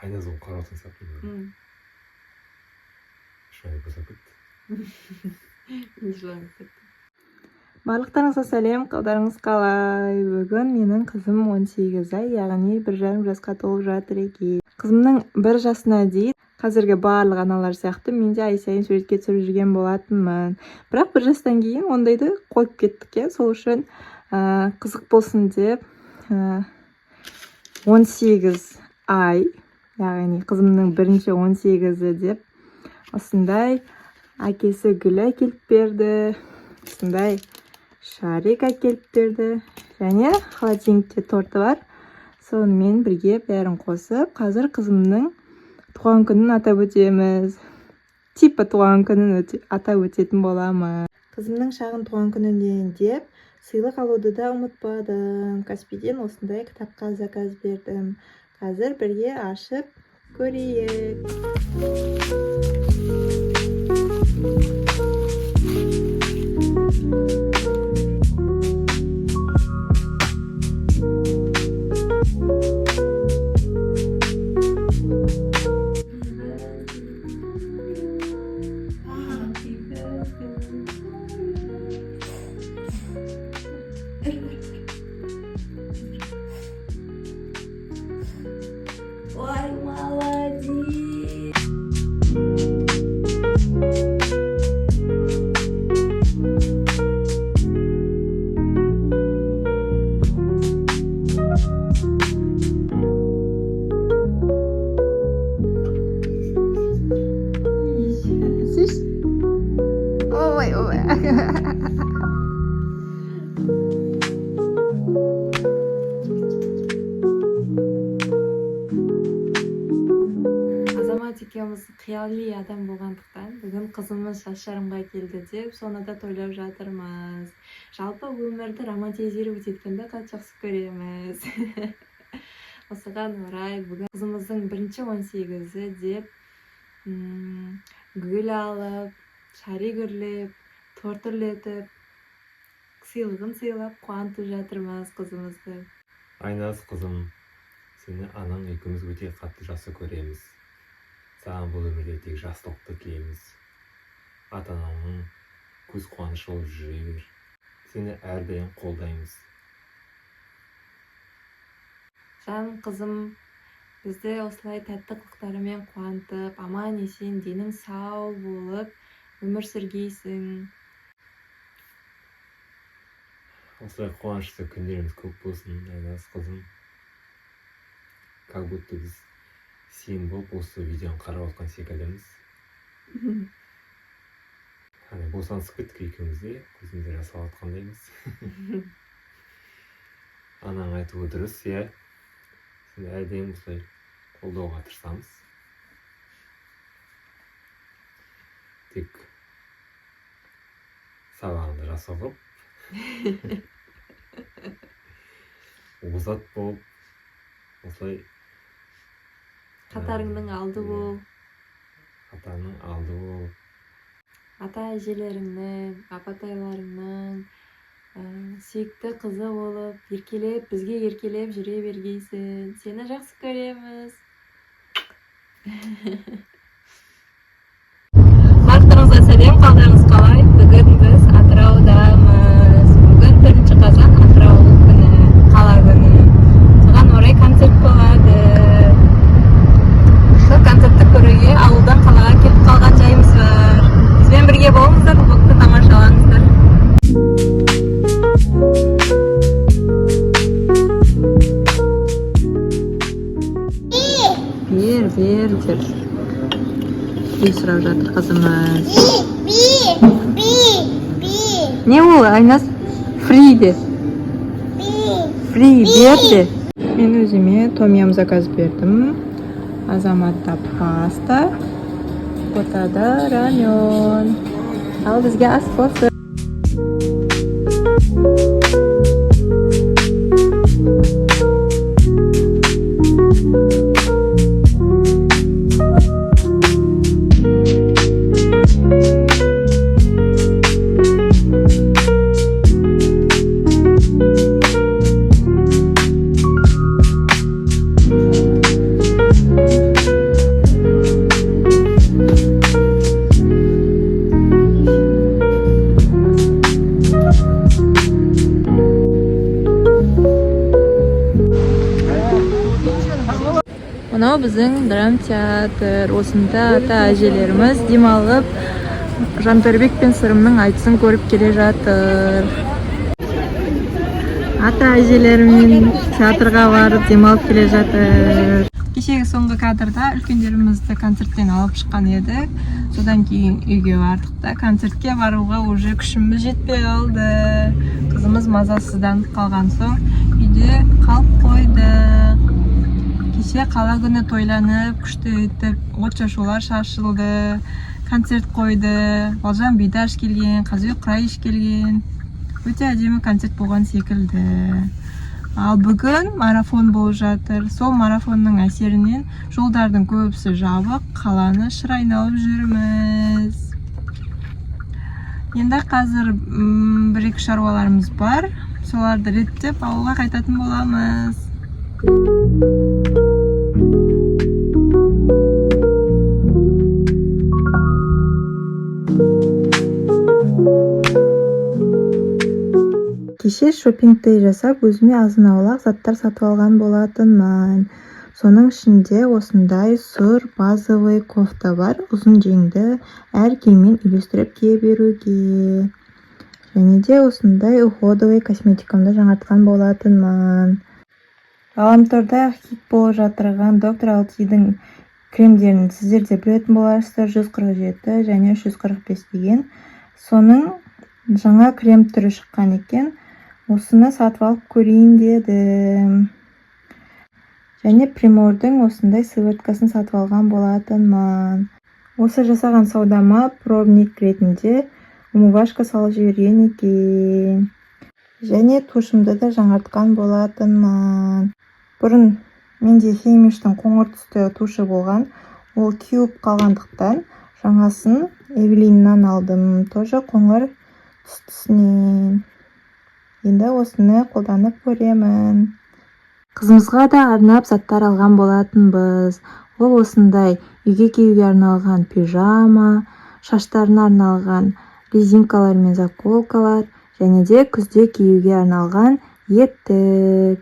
Айназ оны қарап отырған сияқтымын. Шынайы босап кетті. Мен жылағым кетті. Барлықтарыңызға сәлем, қалдарыңыз қалай? Бүгін менің қызым 18 ай, яғни 1,5 жасқа толып жатыр екен. Қызымның 1 жасына дейін қазіргі барлық аналар сияқты мен де ай сайын суретке түсіріп жүрген болатынмын. Бірақ 1 жастан кейін ондайды қойып кеттік, иә. Сол үшін қызық болсын деп 18 ай, яғни қызымның бірінші 18-і деп осындай әкесі гүл әкеліп берді, осындай шарик әкеліп берді және холодильникте торты бар. Сонымен бірге бәрін қосып, қазір қызымның туған күнін атап өтеміз. Типа туған күнін атап өтетін боламын. Қызымның шағын туған күнінен деп сыйлық алуды да ұмытпадым. Каспийден осындай кітапқа заказ бердім. Қазір бірге ашып көрейік. Ой, молодец! Ой, ой. Азамат екеуміз қияли адам болғандықтан бүгін қызымыз жас жарымға келді деп соны да тойлап жатырмыз. Жалпы өмірді романтизировать еткенді қатты жақсы көреміз. Осыған орай бүгін қызымыздың бірінші 18-і деп гүл алып, шарик үрлеп, торт үрлетіп, сыйлығын сыйлап қуантып жатырмыз қызымызды. Айназ қызым, сені анаң екеуміз өте қатты жақсы көреміз. Саған бұл өмірде тек жақсылықты тілейміз. Ата-анаңның көз қуанышы болып жүре бер. Сені әрдайым қолдаймыз. Жан қызым, бізді осылай тәтті қылықтарымен қуантып, аман есен денің сау болып өмір сүргейсің. Осылай қуанышты күндеріміз көп болсын, Айназ қызым. Как будто біз сен болып осы видеоны қарап отқан секілдіміз. Ана босанысып кеттік екеуміз де, көзімізде жас алып жатқандаймыз. Анаң айтуы дұрыс, иә. Сені әрдайым осылай қолдауға тырысамыз. Тек сабағыңды жақсы оқып, озат болып, осылай Қатарыңның алды бол. Қатарыңның алды бол. Ата әжелеріңнің, апатайларыңның сүйікті қызы болып, еркелеп, бізге еркелеп жүре бергейсің. Сені жақсы көреміз. Барлықтарыңызға сәлем, қалдарыңыз қалай? Бүгін біз Атыраудамыз. Бүгін 4 қазан Атырау күні, қала күні. Соған орай концерт болады. Сол концертті көруге ауылдан қалаға келіп қалған жайымыз бар. Бізбен бірге болыңыздар, влогты тамашалаңыздар. Бер, бер деп үй сұрап жатыр қызымыз. Би, би, би. Не ол, Айназ? Фри де. Би. Фри, бер де. Мен өзіме том-ям заказ бердім. Азаматта паста, Ботада рамен. Ал бізге ас болсын. Мынау біздің драма театр. Осында ата әжелеріміз демалып, Жантөрбек пен Сырымның айтысын көріп келе жатыр. Ата әжелерімен театрға барып демалып келе жатыр. Кешегі соңғы кадрда үлкендерімізді концерттен алып шыққан едік. Содан кейін үйге бардық та, концертке баруға уже күшіміз жетпей қалды. Қызымыз мазасызданып қалған соң, үйде қалып қойдық. Кеше қала күні тойланып, күшті етіп отшашулар шашылды, концерт қойды. Балжан Бидаш келген, Қазыбек Құрайыш келген. Өте әдемі концерт болған секілді. Ал бүгін марафон болып жатыр. Сол марафонның әсерінен жолдардың көбісі жабық, қаланы шыр айналып жүрміз. Енді қазір бір екі шаруаларымыз бар, соларды реттеп, ауылға қайтатын боламыз. Кеше шопинг жасап, өзіме азын аулақ заттар сатып алған болатынмын. Соның ішінде осындай сұр базовый кофта бар, ұзын жеңді, әр киіммен үйлестіріп кие беруге. Және де осындай уходовый косметикамды жаңартқан болатынмын. Ғаламторда хит болып жатырған Доктор Алтидің кремдерін сіздер де білетін боларсыздар, 147 және 345 деген. Соның жаңа крем түрі шыққан екен, осыны сатып алып көрейін дедім. Және Примордың осындай сывороткасын сатып алған болатынмын. Осы жасаған саудама пробник ретінде умывашка салып жіберген екен. Және тушымды да жаңартқан болатынмын. Бұрын менде Хеймиштің қоңыр түсті тушы болған, ол кеуіп қалғандықтан, жаңасын Эвелиннан алдым, тоже қоңыр түстісінен. Енді осыны қолданып көремін. Қызымызға да арнап заттар алған болатынбыз. Ол осындай үйге киюге арналған пижама, шаштарына арналған резинкалар мен заколкалар және де күзде киюге арналған етік.